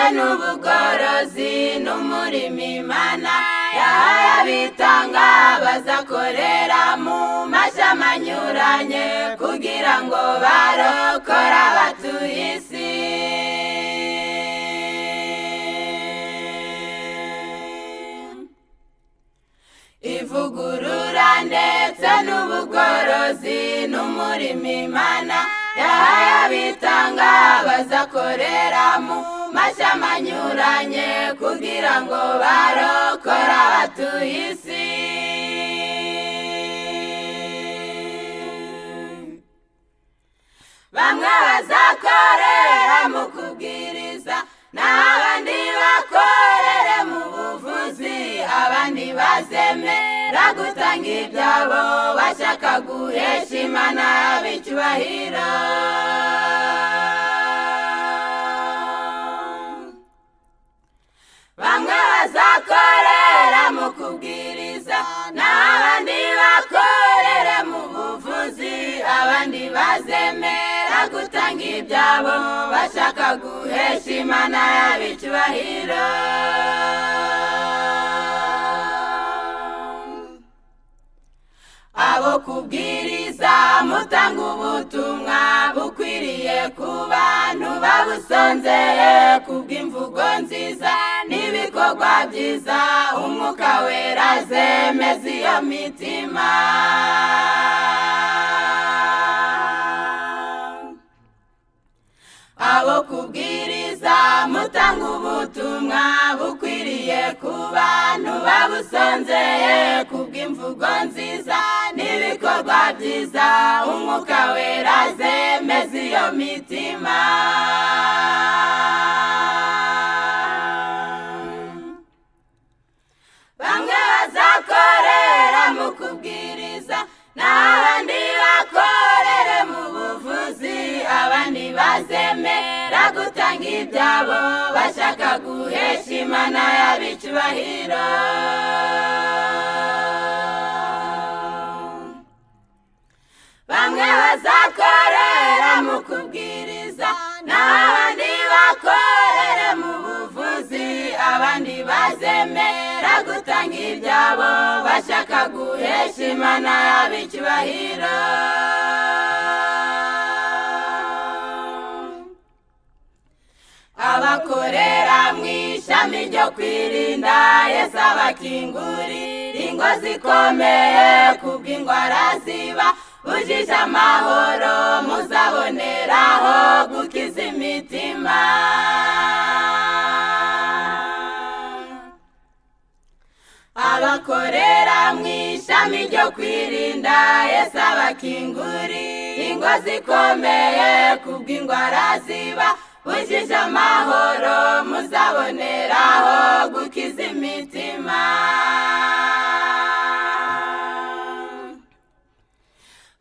Ndetse n'ubugorozi n'umurimo Imana yahaye abitanga bazakorera mu mashami anyuranye kugira ngo barokore abatuye isi. Ivugurura ndetse n'ubugorozi n'umurimo Imana yahaye abitanga bazakorera mu mashami anyuranye kugira ngo barokore abatuye isi. Bamwe bazakorera mu kubwiriza, naho abandi bakorere mu buvuzi, abandi bazemera gutanga ibyabo bashaka guhesha Imana icyubahiro. Bamwe bazakorera mu kubwiriza, naho abandi bakorere mu buvuzi, abandi bazemera gutanga ibyabo bashaka guhesha Imana icyubahiro. Abo kubwiriza mutanga ubutumwa bukwiriye ku bantu babusonzeye, kubw'imvugo nziza n'ibikorwa byiza, Umwuka Wera azemeza iyo mitima. Abo kubwiriza mutanga ubutumwa bukwiriye ku bantu babusonzeye, kubw'imvugo nziza n'ibikorwa byiza, Umwuka Wera azemeza iyo mitima. Bamwe bazakorera mu kubwiriza, naho abandi bakorere mu buvuzi, abandi bazemera gutanga ibyabo bashaka guhesha Imana icyubahiro. Bamwe bazakorera mu kubwiriza, naho abandi bakorere mu buvuzi, abandi bazemera gutanga ibyabo bashaka guhesha Imana icyubahiro. Abakorera mu ishami ryo kwirinda, Yesu abakingurira ingo zikomeye, kubw'indwara ziba bujije amahoro, muzaboneraho gukiza imitima. Abakorera mu ishami ryo kwirinda, Yesu abakingurira ingo zikomeye, kubw'indwara ziba bujije amahoro, muzaboneraho gukiza imitima.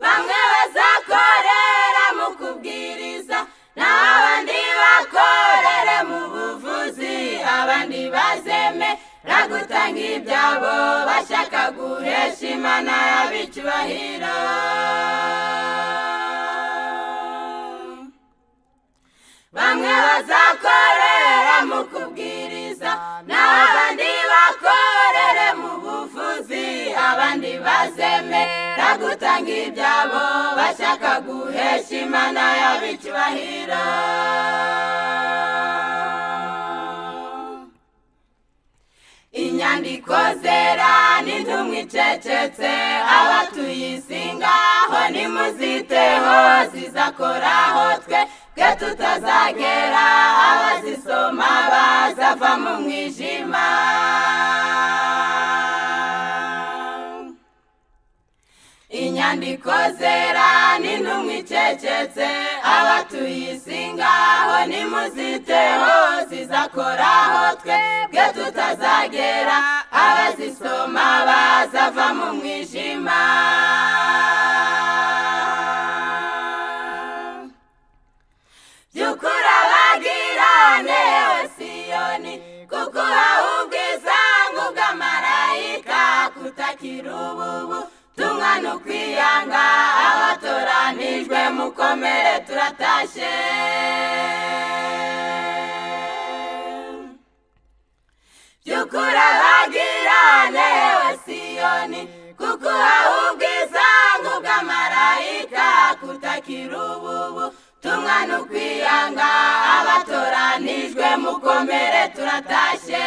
Bamwe bazakorera mu kubwiriza, naho abandi bakorere mu buvuzi, abandi bazemera gutanga ibyabo bashaka guhesha Imana icyubahiro. Bamwe bazakorera mu kubwiriza, naho abandi bakorere mu buvuzi, abandi bazemera gutanga ibyabo bashaka guhesha Imana icyubahiro. Inyandiko zera n'intumwa icecetse, abatuye isi ngaho nimuziteho, zizakoraho twe twe tutazagera, abazisoma bazava mu mwijima. Inyandiko zera n'intumwa icecetse, abatuye isi ngaho nimuziteho, zizakoraho twebwe tutazagera, abazisoma bazava mu mwijima. By'ukuri abagirane we Siyoni, kuko uhawe ubwiza bw'amarayika, kutakira ububu tumwa n'ukwiyanga, abatoranijwe mukomere turatashe. Kutakira ububu tumwa n'ukwiyanga, abatoranijwe mukomere, turatashye.